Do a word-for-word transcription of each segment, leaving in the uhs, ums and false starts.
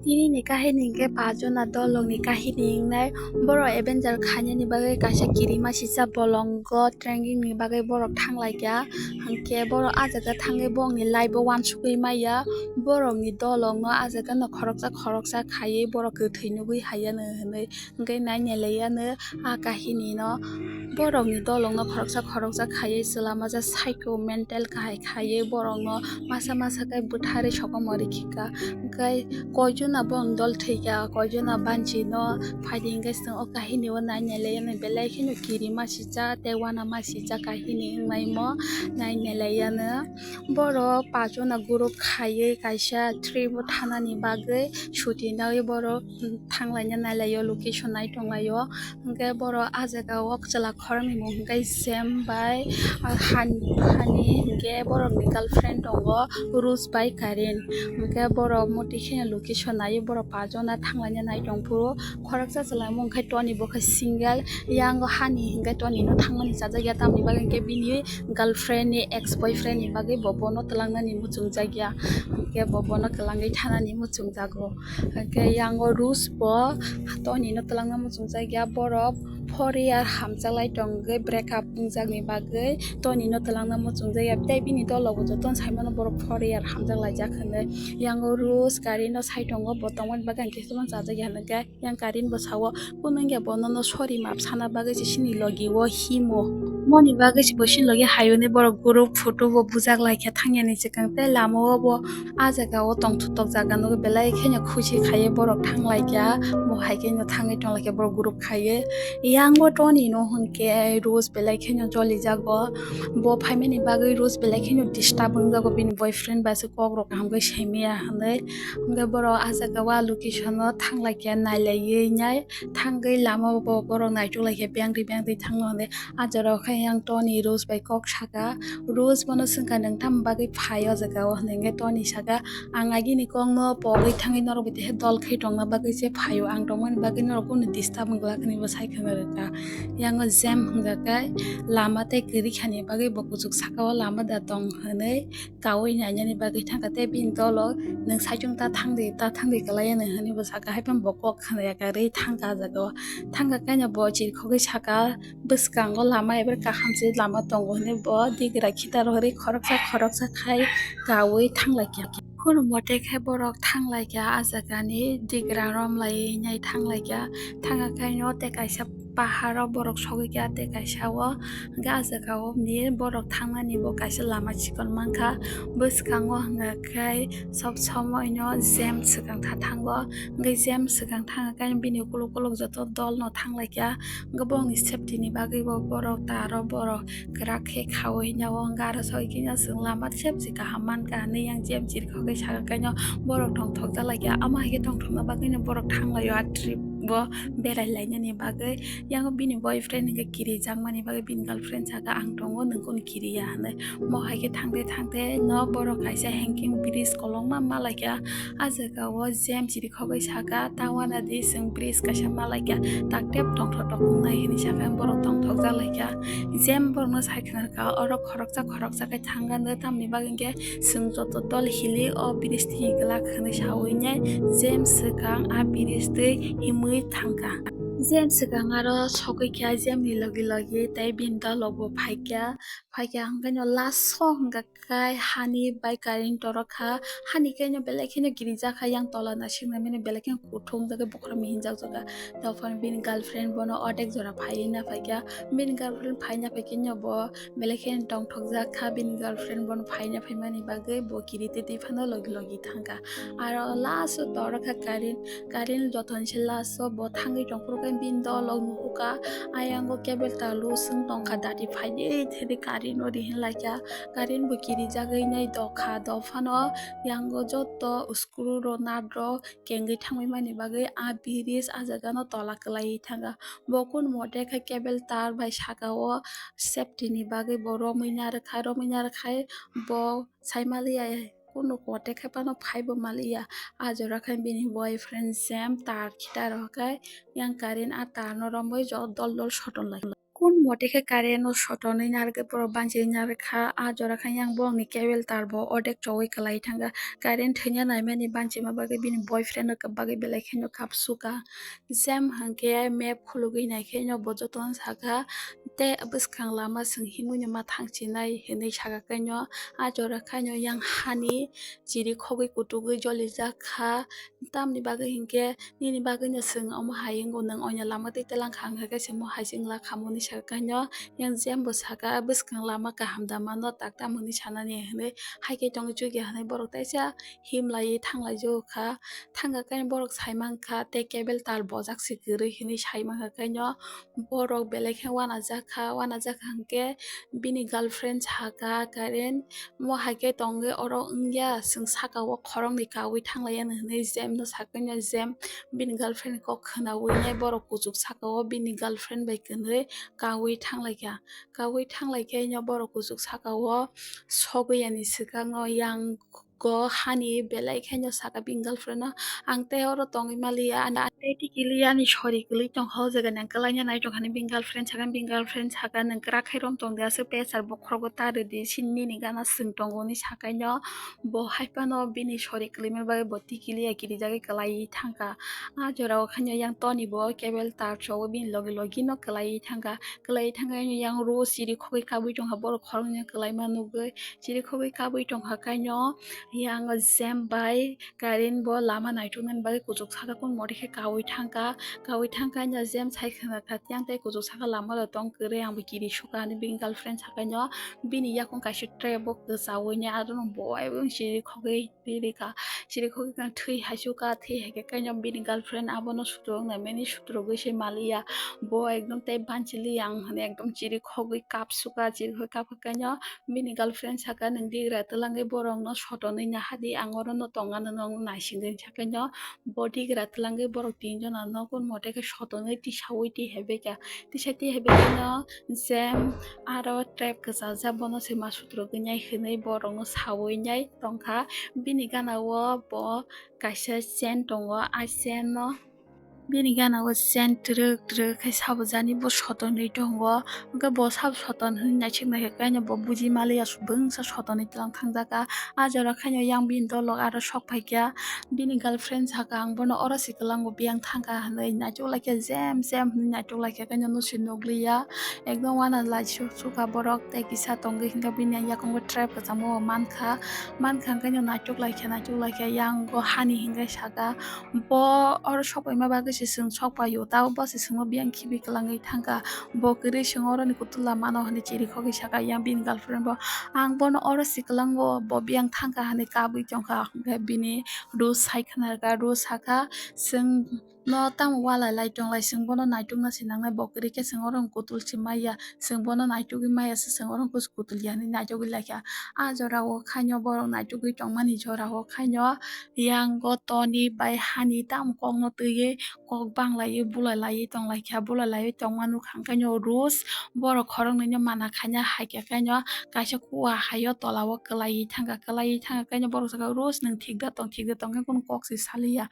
Nini ni kahini hwnkhe pachona dolongni kahini wngnai. Borok Avenger khainani bagwi kaisa kirima sijak bolongo training ni bagwi borok thanglaikha. Hwnkhe borok ah jaga thangwi bongni life o uansukwi maya. Borokni dolongno ah jaga no khoroksa khoroksa khaiwi borok kwthwi nugwi haiyano hwnwi hwnkhe nai nailaiyano ah kahini no. Borokni dolongno khoroksa khoroksa khaiwi chwla masa psycho mental kahai khaiwi borokno masa masa khe bwtharwi sokomorwi khika. Hwnkhe koichona bongni dol thwikha, koichona banchino phaidi hwnkhe chwng o kahini o nai nailaiyano belai kheno kirima sijak tei uanama sijak kahini wngnaimo nai nailaiyano. Borok pachona group khaiwi kaisa trip o thanani bagwi suti naiwi borok thanglaina nailaio, location nai tonglaio. Hwnkhe borok ah jaga o chwla khoroknwi mung hwnkhe Jem bai, ah, Han-, Hani hwnkhe borokni girlfriend tongo Rose bai Karin. Hwnkhe borok motwi kheno location naiwi borok pachona thanglaina nai tongphuru. Khoroksa chwla mung khe Tony bo khe single, yango Hani hwnkhe Tony no thangmani chajakya tamni bagwi hwnkhe bini girlfriend ni ex boyfriend ni bagwi bo bono twlangnani muchungjakya, hwnkhe bo bono kwlangwi thanani muchungjago. Hwnkhe yango Rose bo Tony no twlangna muchungjakya, borok four year hamjaklai tongwi break up wngjakni bagwi Tony no twlangna muchungjakya, tei bini dolo bo jotono saimano borok four year hamjaklaijak hinwi. Yango Rose Karin no sai tongo, bo tongmani bagwi ang khe kwbang chajakya hinwi khe. Yang Karin bo sao, kunu wngya bo nono sorry maap sana bagwi se chini logi o himo. Moni bagwi se bo chini logi hayuni borok group photo bo bujak laikha thangyani swkang tei lama o bo ah jaga o tongthok tok jaga nugwi belai kheno khusi khaiwi borok thanglaikha, mo hai kheno thangwi tonglaikha borok group khaiwi. Yang bo Tony no hwnkhe Rose belai kheno jolijago, bo phaimani bagwi Rose belai kheno disturb wngjago bini boyfriend bai se kok rok kaham khe saimaya hinwi. Hwnkhe borok ah jaga o ah location o thanglaikha nailaiwi nai. Thangwi lama o bo borok naichuk laikha biyangtwi biyangtwi thangno hinwi. Ah jora o khe yang Tony Rose bai kok saka. Rose bono swngkha, "Nwng tamo bagwi phai o jaga o?" Hinwi hwnkhe Tony saka, "Ang agini kokno pogwi thangwi norok bai teisa dol khai tongna bagwi se phaio. Ang tongmani bagwi norok kunu disturb wng glak," hinwi bo sai khwna rwkha. Yango Jem hwnkha khe lama tei kwrwi khani bagwi bo kuchuk saka o lama da tong hinwi kaui nainani bagwi thangkha tei bini dolo, "Nwng saichung ta thangdi, ta thangdi kwlai," hinwi bo saka, haiphano bo kok khna ya karwi thangkha ah jaga o. Thangkha kaino bo chirikhogwi saka, "Bwskango lama ebar kaham se lama tongo," hinwi bo digra khitar rwgwi khoroksa khoroksa khai kaui thanglaikha. Kunu mote khe borok thanglaikha ah jagani digra romlaiwi nai thanglaikha. Thangkha kaino tei kaisa paharo borok sogwi kha tei kaisa o hwnkhe ah jaga o ni borok thangnani bo kaisa lama chikon mankha. Bwskango hwnkha khe sob somoi no Jem swkang tha thango, hwnkhe Jem swkang thangkha khe bini ukuluk ukuluk joto dol no thanglaikha, hwnkhe bongni safety ni bagwi bo borok taro borok kwrak khe khaui nao, hwnkhe aro sogwi khe chwng lama safety kaham mankha hinwi yang Jem chirikhogwi sakha kaino borok tongthok jalaikha, amo hai khe tongthokna bagwino borok thanglaio ah trip bo berai lainani bagwi. Yango bini boyfriend hwnkhe kirijakmani bagwi bini girlfriend saka, "Ang tongo, nwng kunu kiriya," hinwi. Mo hai khe thangte thangte no borok kaisa hanging bridge kolokma malaikha. Ah jaga o Jem chirikhogwi saka, "Ta uanadi, chwng bridge kaisa malaikha, taktep tongthok tok wngnai," hinwi saka borok tongthok jalaikha. Jem borokno sai khna rwkha, oro khoroksa khoroksa khe thangkha, tamni bagwi hwnkhe chwng joto dol hili o bridge twi glak hinwi saui nai Jem swkang a bridge twi himwi thangkha. Jem swkang aro sogwi kha Jem ni logi logi tei bini dol rok bo phaikha, phaikha hwnkhe no last o hwnkha khe Hani bai Karin torokha, Hani khe no belai kheno girijakha yang tola naisik nai mani belai kheno kuthung jagwi bokhorok mihim jak jakha. Tei ophano bini girlfriend bono ordek jora phaiwi naphaikha, bini girlfriend phai naphaikhe no bo belai kheno tongthokjak kha, bini girlfriend bono phaina phaimani bagwi bo kiri twi twi phano logi logi thangkha. Aro last o torokha Karin, Karin jotono se last o bo thangwi tongphuru khe bini dolok nuhukha, ayango cable tar losung tongkha, dati phaidi thedi Karin o rihinlaikha. Karin bo kirijagwi nai dokha, dophano yango joto screw rok nut rok kengwi thangwi mani bagwi a bridge a jagano tola kwlaiwi thangkha. Bo kun mote khe cable tar bai saka o safety ni bagwi bo romwi narwkha, romwi narwkhai bo sai maliya, kunu mote khe phano phaibo maliya. A jora khe bini boyfriend Jem tar khitar rw khe yang Karin a tar no romwi jo dol dol soton lai. Kun mote khe current no sotonwi narwkhe borok banchiwi narwkha. A jora khe yang borokni cable tar bo odek chowui kwlai thangkha. Current thwina naimani banchima bagwi bini boyfriend no bagwi belai kheno kapsukha. Jem hwnkhe map khulugwi naikhe no bo jotono sakha. Tei bwskang lama chwng himwi no ma thangchinai hinwi sakha kaino. A jora khaino yang hani chiri khogwi kutukgwi jolijak kha. Tamni bagwi hinkhe nini bagwino chwng omo hai wngo, nwng oino lama twi twlang kha, wngkha khe chwngno hai se wngla kha, hwnwi sakha kaino. Yang Jem bo sakha, bwskang lama kaham da mano, tak tam hwnwi sanani hinwi, hai khe tongwi chukya hinwi borok teisa himlaiwi thanglaijago kha. Thangkha khe borok sai mankha tei cable tar bojak se kwrwi hinwi sai mankha kaino. Borok belai khe uanajak kha, uanajak kha hinkhe bini girlfriend sakha, current mo hai khe tongwi oro wngya, chwng saka o khoroknwi kaui thanglaiya hinwi Jem no sakha kaino. Jem bini girlfriend ni kok khwnaui nai borok kuchuk saka o bini girlfriend bai kwnwi kaui thanglaikha. Kaui thanglaikhe no borok kuchuk saka o sogwi yani swkang no yang go hani belai khe no sakha bini girlfriend no, "Ang tei oro tongwi maliya, ano tei tikiliya, ani sori kwlwi tongkha, o jaga ni ang kwlaina nai tongkha," hinwi bini girlfriend sakha. Bini girlfriend sakha, "Nwng kwrak khai rom tong di, aswk pressure bokhorogo ta rw di, sini nini gana chwng tongo," hinwi sakha no. Bo hai phano bini sori kwlwima bagwi bo tikiliya kirijagwi kwlaiwi thangkha. A jora o khaino yang Toni bo cable tar chowi bini logi logi no kwlaiwi thangkha. Kwlaiwi thangkha yang Rose chiri khogwi kabwi tongkha, borok khoroknwi kwlaima nugwi chiri khogwi kabwi tongkha. Kaino yang Jem bai Karen bo lama naituknani bagwi kuchuk saka kun mori khe kaui thangkha. Kaui thangkha no Jem sai khna kha yang tei kuchuk saka lama rok tong kwrwi, ang bo kiri sukha hinwi bini girlfriend sakaino bini yakung kaisa tray bo kwchaui nai, aro no bo chiri khogwi. Ririkha, chirikhogwi khe thwi hai sukha, thwi hai khe kaino bini girlfriend abono suturok naimani, suturogwi se maliya. Bo ekdom tei banchili yang hwnwi ekdom chirikhogwi kap sukha, chirikhogwi kap khe kaino bini girlfriend sakha, "Nwng digra twlangwi borokno sotonwi nahadi, ang orono tongna nwng naisingwi," hinwi sakhaino bo digra twlangwi borok tinjono nokol mote khe sotonwi tisaui tihaibaikha. Tisa tihaibaikhaino Jem aro trap kwchajak, bono se ma suturogwi nai hwnwi borokno saui nai tongkha. Bini gana o bo kaisa chain tongo, a chain no bini gana o chain twrwk twrwk khe sabujani bo sotonwi tongo. Hwnkhe bo sabo soton hwnwi naisik naikhe kaino bo buji maliya, bwngsa sotonwi twlang thangjak kha. A jora khaino yang bini dolok aro sok phaikha, bini girlfriend sakha, "Ang bono oro se kwlango biyang thangkha," hwnwi naituk laikha, Jem Jem hwnwi naituk laikha, kaino no se nukliya. Ekdom wana lai su-, sukha borok tei kisa tongwi hinkhe bini yakungo trap kwchangma bo mankha, mankha hinkhe no naituk laikha, naituk laikha, yang o hani hinkhe sakha, "Bo oro sok paima bagwi se chwng sok paio, tabo bo se chwngno biyang khibi kwlangwi thangkha, bo kwrwi chwng oroni kutul lama mano," hinwi chirikhogwi sakha yang bini girlfriend bo, "Ang bono oro se kwlango, bo biyang thangkha," hinwi kabwi tongkha. Hinkhe bini Rose hai khna kha, Rose sakha, "Chwng no tamo walai lai tonglai, chwng bono naitukna se nangnai, bo kwrwi khe chwng oro wng kutul se maya, chwng bono naitugwi maya se, chwng oro wng kusu kutul ya," hinwi naitugwi laikha. A jora o khaino borok naitugwi tongmani jora o khaino yang o Toni bai hani tamo kokno twiwi kok banglaiwi bulai laiwi tonglaikha, bulai laiwi tongma nukha. Hwnkhe no Rose borok khoroknwino mana khaina hai khe kaino kaisa kua hai o tola o kwlaiwi thangkha, kwlaiwi thangkha kaino borok sakha, "Rose, nwng thik da tong, thik da tong," khe kunu kok se saliya.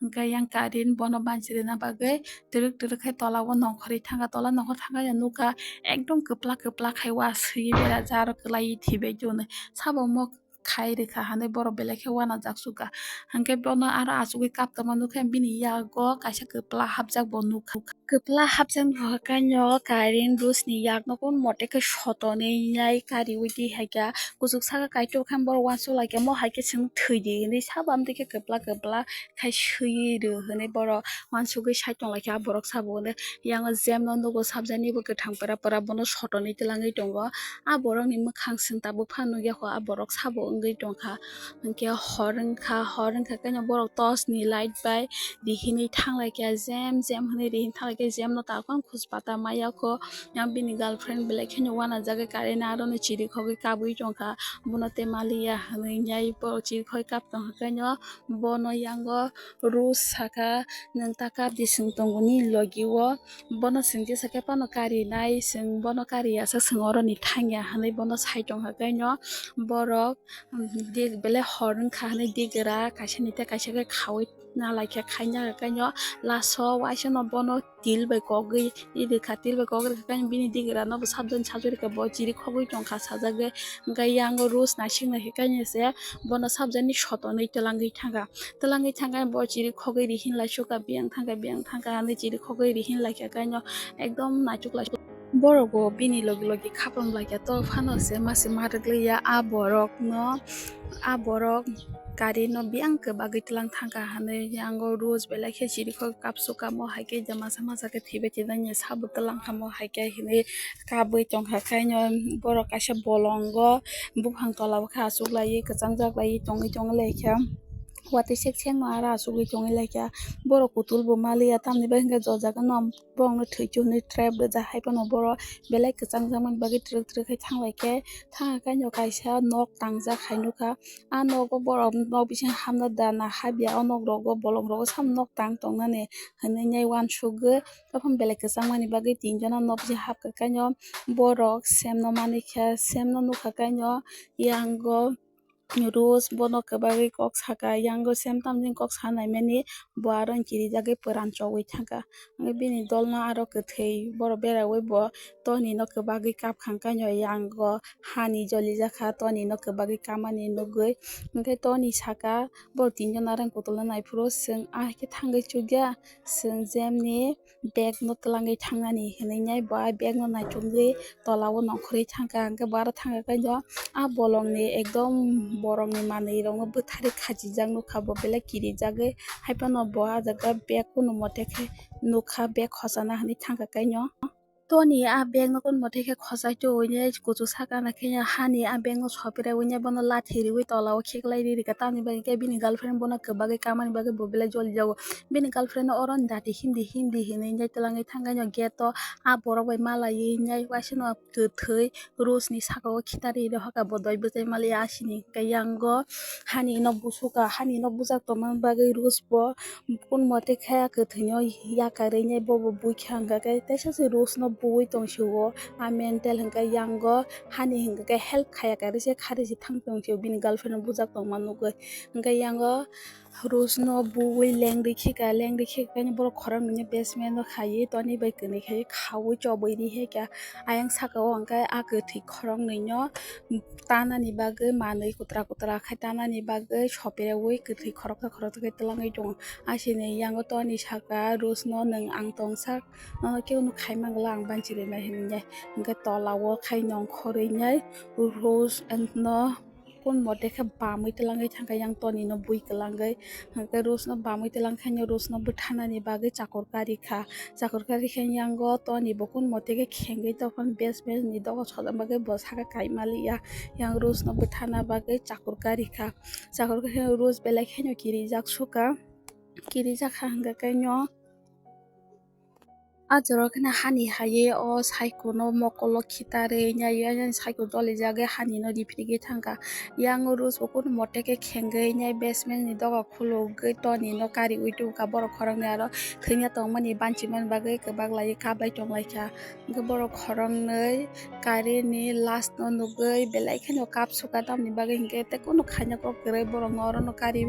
Hwnkhe yang Karin bono banchi rwna bagwi twrwk twrwk khai tola o nongkhorwi thangkha. Tola nongkhor thangkha ya nukha ekdom kwplak kwplak khai wa swiwi berajak aro kwlaiwi thwibai tonwi. Sabo omo khai rwkha hinwi borok belai khe uanajak sukha. Hwnkhe bono aro achugwi kaptama nukha bini yago kaisa kwpla hapjak bo nukha. Kwpla hapjak nukha kaino Karin Rose ni yakno kun mote khe sotonwi nai kariwi twi hai kha. Kuchuk saka kaitor khe borok uansuk lai kha, "Mo hai khe chwng thwi di," hinwi sabo amtwi khe kwpla kwpla khai swiwi rw hinwi borok uansugwi sai tong lai kha. A borok sabo hwnwi yang o Jem no nugo, sabjani bo kwthang pura pura bono sotonwi twlangwi tongo. A borok ni mwkhang chwng tabuk phano nukya kho, a borok sabo wngwi tongkha. Hwnkhe hor wngkha, hor wngkha khe borok torch ni light bai rihinwi thanglaikha, Jem Jem hinwi rihinwi thanglaikha, Jem no tabuk phano khuj pata maya kho. Yang bini girlfriend belai kheno uanajagwi Karin aro no chirikhogwi kabwi tongkha, bono tei maliya hinwi nai borok chirikhogwi kap tongkha khe bono yango Rose sakha, "Nwng ta kap di, chwng tongo nini logi o." Bono chwng jesa khe phano karinai, chwng bono kariya sak, chwng oroni thangya hinwi bono sai tongkha kaino borok, um, di-, belai hor wngkha hinwi digra kaisani tei kaisa khe khaui nalaikha khaina kaino last o waisa no bono til bai kogwi rikha, til bai kogwi rikha kaino bini digira no bo sabjani sajagwi rikha, bo chiri khogwi tongkha sajagwi. Hwnkhe yango Rose naising naikhe kaino se bono sabjani sotonwi twlangwi thangkha, twlangwi thangkha bo chiri khogwi rihin laisukha, biyang thangkha, biyang thangkha hinwi chiri khogwi rihin laikha kaino ekdom naichuk laisuk. Borok bo bini logi logi khapang laikha, to phano se mase ma rwgwi ya a borok no, a borok gari no biyang kwbagwi twlang thangkha hinwi yango Rose belai khe chiri khogwi kapsukha, mo hai khe masa masa khe thwibai tongmani sabo twlang kha mo hai khe hinwi kabwi tongkha. Kaino borok kaisa bolongo buphang tola o khe achuk laiwi kwchangjak laiwi tongwi tongwi laikha, watwi sek sek no aro achugwi tongwi laikha. Borok kutul bo maliya, tamni bagwi hwnkhe jojagano borokno thwichu hinwi trap rijak, hai phano borok belai kwchangjakmani bagwi twrwk twrwk khe thanglaikhe thangkha. Kaino kaisa nok tangjak hai nukha, a nogo borok nok bisingo hamna dana habya, o nok rogo bolong rogo sam nok tang tongnani hinwi nai uansukgwi. Tei belai kwchangmani bagwi tinjon o nok bisingo hapkha, kaino borok semno manikha, semno nukha kaino yango Rose bono kwbagwi kok sakha, yango sem tamni kok sanaimani bo aro kirijagwi pwran chogwi thangkha. Hwnkhe bini dolno aro kwthwi borok beraui bo Tony no kwbagwi kapkha, hwnkhe yango hani jolijakha, Tony no kwbagwi kamani nugwi. Hwnkhe Tony sakha, borok tinjon narang kutulna naiphuru chwng ahai khe thangwi chukya, chwng jemni bag no twlangwi thangnani hinwi nai bo a bag no naichomwi tola o nongkhorwi thangkha. Hwnkhe bo aro thangkha khe a bolongni ekdom borokni manwi rokno bwtharwi khachijak nukha, bo belai kirijagwi, hai phano bo ah jaga bag kunu mote khe nukha, bag khosana hinwi thangkha kaino. Toni a bag no kunu mote khe khosai twiwi nai kuchuk saka na khe hani a bag no sopiraiwi nai bono lathi riwi tola o kheklai ri rikha, tamni bagwi khe bini girlfriend bono kwbagwi kamani bagwi bo belai jolijago. Bini girlfriend no oro ni dati hindi hindi hinwi nai twlangwi thangkha, gate o a borok bai malaiwi nai waisa no kwthwi Rose ni saka o khitarwi rw hwnkha, bo doi bwchai maliya asini. Hwnkhe yango hani no busuka, hani no bujak tongmani bagwi Rose bo kun mote khe kwthwino yakarwi nai bobo buikha, hwnkha khe teisa se Rose no buwi tongsio. A mental hwnkha yango hani hwnkha khe help khaya karwi se kharwi se thang tongsio, bini girlfriend no bujak tongma nugwi. Hwnkhe yango Rose no buwi lengri khika, lengri khika khe borok khoroknwi no basement o khaiwi toni bai kwnwi khaiwi khaui chobwi ri hai kha. Ayang saka o hwnkhe a kwthwi khoroknwi no tanani bagwi manwi kutra kutra khai tanani bagwi sopireui kwthwi khoroksa khoroksa khe twlangwi tongo. Asini yango toni saka Rose no nwng ang tongsak, nono kebo no khaimangla ang banchi rwnai hinwi. Hwnkhe tola o khai nongkhorwi nai Rose no kun mote khe bamwi twlangwi thangkha yang toni no bui kwlangwi. Hwnkhe Rose no bamwi twlang khaino Rose no bwthanani bagwi chakur kari kha. Chakur kari khe yango toni bo kun mote khe khengwi tongphano best best ni dogo sojak bagwi bo saka kaima liya. Yang Rose no bwthana bagwi chakur kari kha. Chakur kari khe Rose belai kheno kirijak suka. Kirijak kha hwnkhe kaino. Ah, jora kheno hani hai o cycle no mokol o khitarwi nai, nai cycle dolijagwi hani no riphirigwi thangkha. Yang Rose bo kunu mote khe khengwi nai basement ni doga khulugwi toni no kariui tubukha. Borok khoroknwi aro thwina tongmani banchimani bagwi kwbak lai kaplai tonglaikha. Hwnkhe borok khoroknwi kari ni last no nugwi belai kheno kapsuka, tamni bagwi hinkhe tei kunu khaina kok kwrwi borok no oro no kari,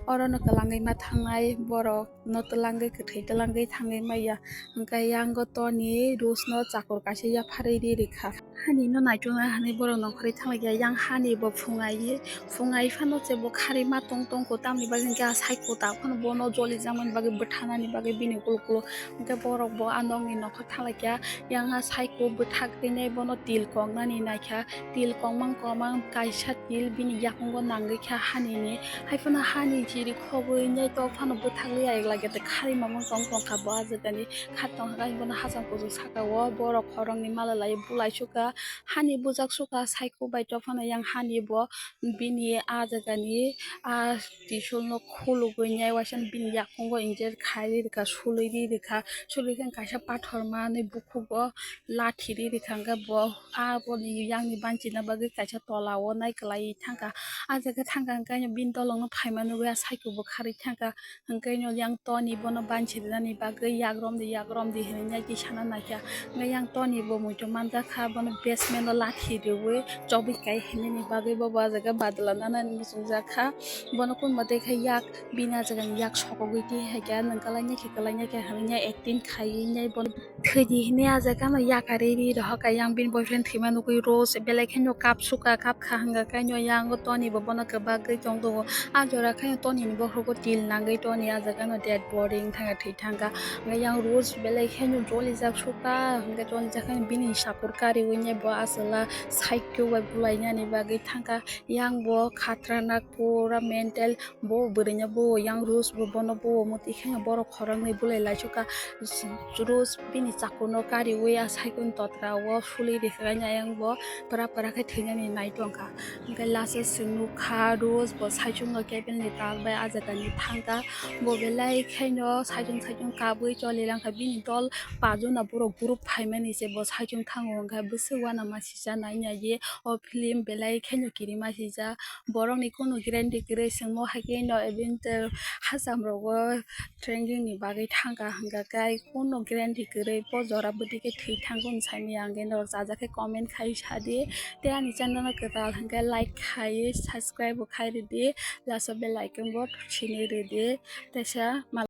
oro no kwlangwi ma thangnai borok. No twlangwi kwthwi twlangwi thangwi maya. Hwnkhe yango toni Rose no chakur kaisa yapharwi ri rikha. Hani no naichuknai hinwi borok nongkhorwi thanglaikha. Yang hani bo phungai phungai phano se bo kharwi ma tong tongkho, tamni bagwi hwnkhe a cycle tak phano bono jolijakmani bagwi bwthanani bagwi bini kulu kulu. Hwnkhe borok bo a nokni nokhor thanglaikha. Yang a cycle bwthak twi nai bono til koknani naikha. Til kokmang kokmang kaisa til bini yakungo nangwi kha hani ni. Hai phano hani chiri khogwi nai tok phano bwthagwi ai lage tei kharwi mamang tong tong kha bo ah jagani. Kha tong kha bono hachal kuchuk saka o borok khoroknwi mala lai bulai sukha. Hani bujak sukha cycle bai tok phano yang hani bo bini ah jagani ah tisul no khulugwi nai waisa bini yakungo injek khai ri rikha, sului ri rikha. Sului khe kaisa pathor manwi bukhugo lathi ri rikha, hwnkhe bo aboni yakni banchina bagwi kaisa tola o nai kwlaiwi thangkha. Ah jaga thangkha hwnkhe bini dolong no phaima nugwi ah cycle bo kharwi thangkha, hwnkhe yang toni bono banchi rwnani bagwi yak romdi, yak romdi hinwi nai twi sana naikha. Hwnkhe yang toni bo muitu manjakha, bono basement o lathi riwi chobwi kai hinini bagwi bo bo ah jaga badla nanani muchungjak kha. Bono kunba tei khe yak bini ah jagani yak sokogwi twi hai khe nwng kwlaina khe kwlaina khe hinwi acting khaiwi nai bono thwidi hinwi ah jaga no yakarwi ri rohor kha. Yang bini boyfriend thwima nugwi Rose belai kheno kap suka kap kha hwnkha khe yang o Tony bo bono kwbagwi tong tongo. Ah jora khe Tony ni bokhrogo til nangwi Tony ah jaga no dead body wng thangkha thwi thangkha. Hwnkhe yang Rose belai kheno jolijak suka hwnkhe jolijak khe bini sakur kariwi nai bo achwla side o bai bulainani bagwi thangkha. Yang bo khatranak pura mental. Bo bwrwino bo yang Rose bo bono bo muti khe borok khoroknwi bulai laichukha. Rose bini chakurno kariwi a cycle totra o suli rikha yang bo pura pura khe thwinani nai tongkha. Hwnkhe last o chwng nukha Rose bo saichung no cabin ni tal bai ah jaga ni thangkha. Bo belai kheno saichung saichung kabwi choli langkha bini dol pajuna borok group phaimani se bo saichung thango hwnkhe bwswk uanama sijak nai nai o film belai kheno kirima sijak. Borokni kunu guarantee kwrwi chwngmo hai khe no even hacham rogo training ni bagwi thangkha hwnkha khe kunu guarantee kwrwi bo jora bwtwi khe thwi thangkhe hwn saimaya hwnkhe norok chajakhe comment khai sadi tei ani channel no kwtal hwnkhe like khai subscribe bo khai rwdi last o bell icon bo sini rwdi teisa.